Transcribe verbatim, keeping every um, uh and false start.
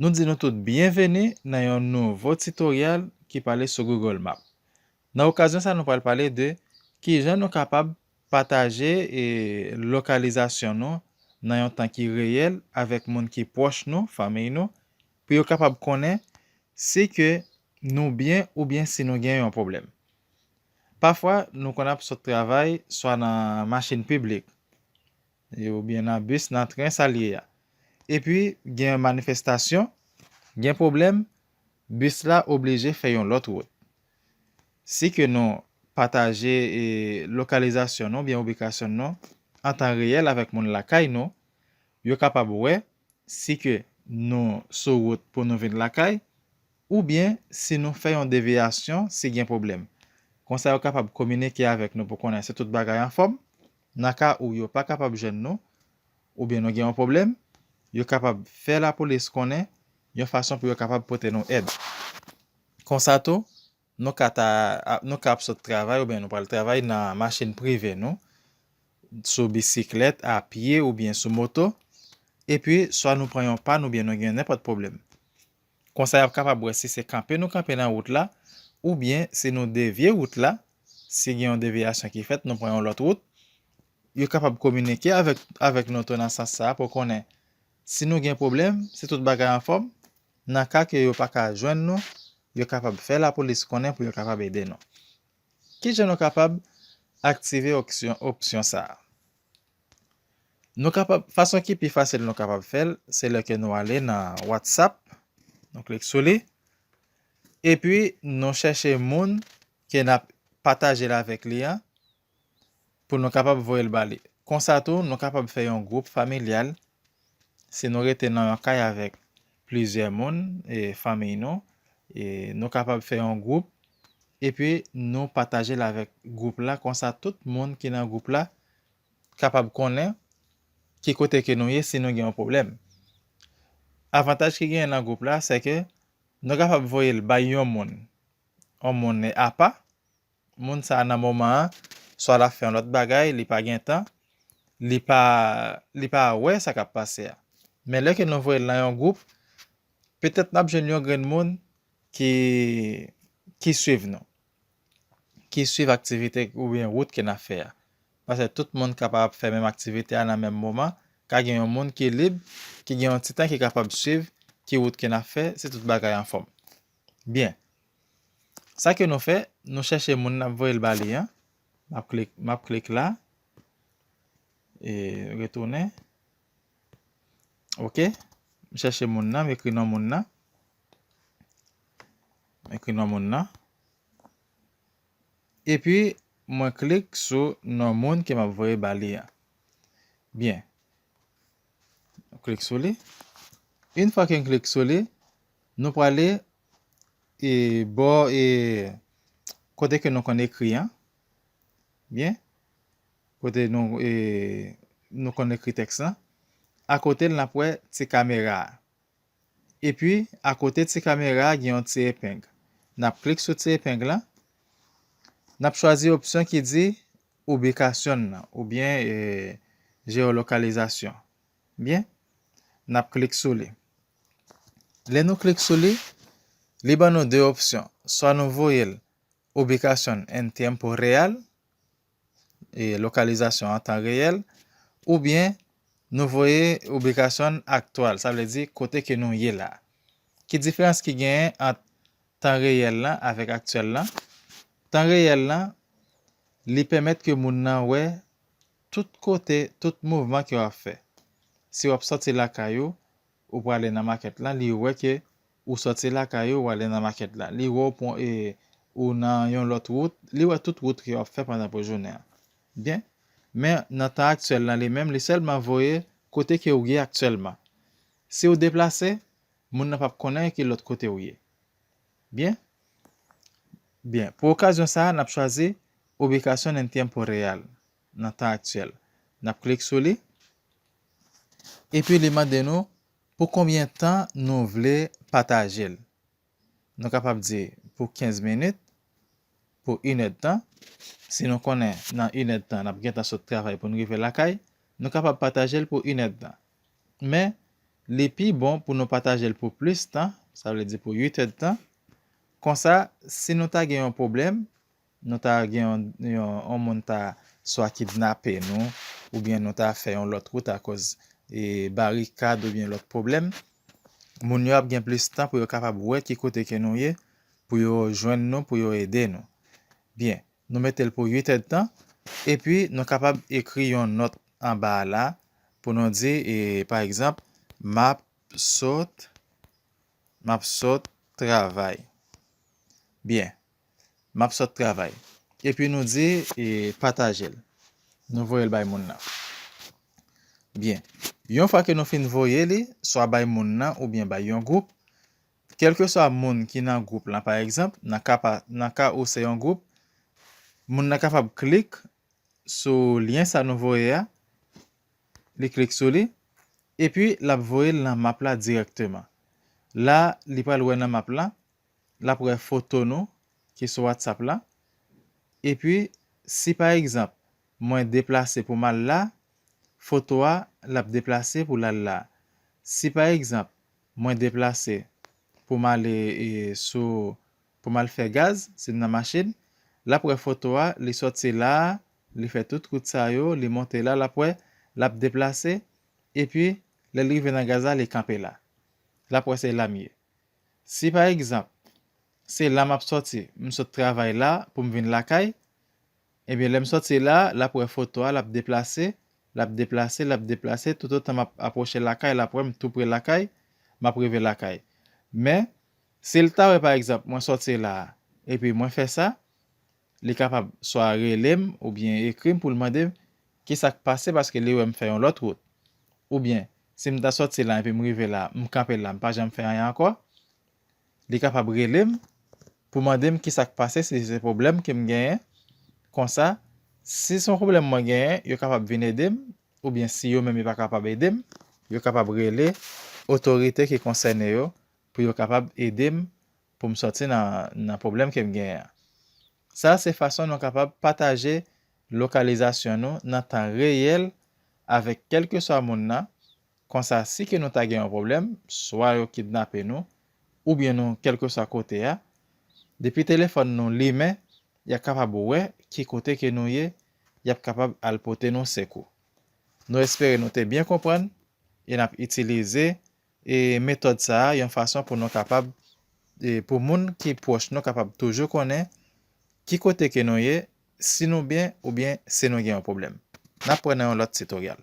Nou di nou tout byenveni nan yon nouvo titoryal ki pale sou Google Map. Nan okazyon sa, nou pral pale de kijan nou kapab pataje e lokalizasyon nou nan yon tan ki reyèl avèk moun ki pwòch nou, fanmiy nou, pou yo kapab konnen si ke nou byen oubyen si nou gen yon pwoblèm. Pafwa, nou konn ap sot travay swa nan machin piblik, oubyen nan bis, nan tren, sa l ye a. Epi, gen yon manifestasyon, gen pwoblèm, bis la oblije fè yon lòt wout. Si ke nou pataje e lokalizasyon nou, oubyen ibikasyon nou, an tan reyèl avèk moun lakay nou, yo kapab wè si ke nou sou wout pou nou vin lakay, oubyen si nou fè yon devyasyon si gen pwoblèm. Konsa yo kapab kominike avèk nou pou konnen si tout bagay anfòm. Nan ka ou yo pa kapab jwenn nou, oubyen nou gen yon pwoblèm, yo kapab fè lapolis konnen yon fason pou yo kapab pote nou èd. Konsa tou, nou ka ta, nou ka ap sot travay oubyen nou pral travay nan machin prive nou, sou bisiklèt, a pye oubyen sou moto, epi swa nou pran yon pàn oubyen nou gen nenpòt pwoblèm. Konsa y ap kapab wè si se kanpe nou kanpe nan wout la, oubyen si nou devye wout la, si gen yon devyasyon ki fèt, nou pran yon lòt wout. Yo kapab kominike avèk, avèk nou tou nan sans sa a pou konnen si nou gen pwoblèm, si tout bagay anfòm, nan ka ke yo pa ka jwenn nou, yo kapab fè lapolis konnen pou yo kapab ede nou. Kijan nou kapab aktive opsyon, opsyon sa a? Nou kapab, fason ki pi fasil nou kapab fè l, se lè ke nou ale nan WhatsApp, nou klik sou li, epi nou chèche moun ke n ap pataje l avèk li an, pou nou kapab voye l ba li. Konsa tou, nou kapab fè yon gwoup familyal. Si nou rete nan yon kay avèk plizyè moun, e fanmiy nou, e nou kapab fè yon gwoup, epi nou pataje l avèk gwoup la. Konsa, tout moun ki nan gwoup la kapab konnen ki kote ke nou ye si nou gen yon pwoblèm. Avantaj ki genyen nan gwoup la, se ke nou kapab voye l bay yon moun, yon moun apa, moun sa a nan moman an, swa l ap fè yon lòt bagay, li pa gen tan, li pa, li pa wè sa k ap pase a. Men lè ke nou voye l nan yon gwoup, petèt n ap jwenn yon grenn moun ki, ki swiv nou, ki swiv aktivite oubyen wout ke n ap fè a. Paske tout moun kapab ap fè menm aktivite a nan menm moman, ka gen yon moun ki lib, ki gen yon ti tan ki kapab swiv ki wout ke n ap fè, si tout bagay anfòm. Byen. Sa ke nou fè, nou chèche moun n ap voye l ba li an. M ap klik, m ap klik la. E retounen. Ok. M chèche moun nan, m ekri non moun nan. M ekri non moun nan. Epi, mwen klik sou non moun ke m ap voye ba li an. Byen. Klik sou li. Yon fwa ke n klik sou li, nou prale e bò e kote ke nou konn ekri an. Byen. Kote nou, e, nou konn ekri tèks lan. Akote l, n ap wè ti kamera a. Epi, akote ti kamera a, gen yon ti epeng. N ap klik sou ti epeng lan. N ap chwazi opsyon ki di ibikasyon nan, oubyen, e, jeyolokalizasyon. Byen, n ap klik sou li. Lè nou klik sou li, li ban nou de opsyon. Swa nou voye l ibikasyon en tiempo real, e lokalizasyon an tan reyèl, oubyen nou voye ibikasyon aktyèl, sa vle di kote ke nou ye la. Ki diferans ki genyen ant tan reyèl lan avèk aktyèl lan? Tan reyèl lan, li pèmèt ke moun nan wè tout kote, tout mouvman ke w ap fè. Si w ap sòti lakay ou, ou prale nan makèt la, li wè ke ou sòti lakay ou, ou ale nan makèt la. Li wè w pran, e, ou nan yon lòt wout, li wè tout wout ke w ap fè pandan pou jounen an. Byen. Men nan tan aktyèl lan li menm, li sèlman voye kote ke ou ye aktyèlman. Si ou deplase, moun nan p ap konnen ki lòt kote ou ye. Byen. Byen. Pou okazyon sa a, n ap chwazi ubicasyon en tiempo real, nan tan aktyèl. N ap klik sou li. Epi li mande nou pou konbyen tan nou vle pataje l. Nou kapab di pou kenz minit, pou inèdtan. Si nou konnen nan inèdtan, n ap gentan sot travay pou n rive lakay, nou kapab pataje l pou inèdtan. Men, li pi bon pou nou pataje l pou plis tan, sa vle di pou uit èdtan. Konsa, si nou ta gen yon pwoblèm, nou ta gen yon, yon, yon moun ta swa kidnape nou, oubyen nou ta fè yon lòt wout akoz e, barikad oubyen lòt pwoblèm, moun yo ap gen plis tan pou yo kapab wè ki kote ke nou ye, pou yo jwenn nou, pou yo ede nou. Byen, nou mete l pou uit èdtan, epi nou kapab ekri yon nòt anba a la pou nou di, e, pa egzanp, m ap sot, m ap sot travay. Byen, m ap sot travay. Epi nou di, e, pataje l. Nou voye l bay moun nan. Byen, yon fwa ke nou fin voye li, swa bay moun nan oubyen bay yon gwoup, kèlkeswa moun ki nan gwoup lan, pa egzanp, nan ka, pa, nan ka ou se yon gwoup, moun nan kapab klik sou lyen sa nou voye a, li klik sou li, epi l ap voye l nan map la dirèkteman. La, li pral wè nan map la, l ap wè foto nou ki sou WhatsApp la. Epi, si pa egzanp, mwen deplase pou m al la, foto a, l ap deplase pou l al la. Si pa egzanp, mwen deplase pou m ale, e, sou, pou m al fè gaz, si m nan machin, l ap wè foto a, li sòti la a, li fè tout wout sa yo, li monte la, l ap wè, l ap deplase, epi, lè l rive nan gaz la, li kanpe la. L ap wè se la m ye. Si pa egzanp, se la m ap sòti, m sot travay la pou m vin lakay, ebyen, lè m sòti la, l ap wè foto a, l ap deplase, l ap deplase, l ap deplase, toutotan m ap apwoche lakay, l ap wè m tou pre lakay, m ap rive lakay. Men, si l ta wè, pa egzanp, mwen sòti la a, epi mwen fè sa, li kapab swa rele m oubyen ekri m pou l mande m ki sa k pase paske li wè m fè yon lòt wout. Oubyen, si m ta sòti la epi m rive la, m kanpe la, m pa janm fè anyen ankò, li kapab rele m pou mande m ki sa k pase, si se pwoblèm ke m genyen. Konsa, si se yon pwoblèm mwen genyen, yo kapab vin ede m, oubyen si yo menm yo pa kapab ede m, yo kapab rele otorite ki konsène yo pou yo kapab ede m pou m sòti nan, nan pwoblèm ke m genyen an. Sa se fason nou kapab pataje lokalizasyon nou nan tan reyèl avèk kèlkeswa moun nan. Konsa, si ke nou ta gen yon pwoblèm, swa yo kidnape nou, oubyen nou kèlkeswa kote a, depi telefòn nou limen, y ap kapab wè ki kote ke nou ye, y ap kapab al pote nou sekou. Nou espere nou te byen konprann e n ap itilize, e, metòd sa a yon fason pou nou kapab, e, pou moun ki pwòch nou kapab toujou konnen ki kote ke nou ye, si nou byen oubyen si nou gen yon pwoblèm. N ap pran nan yon lòt titoryal.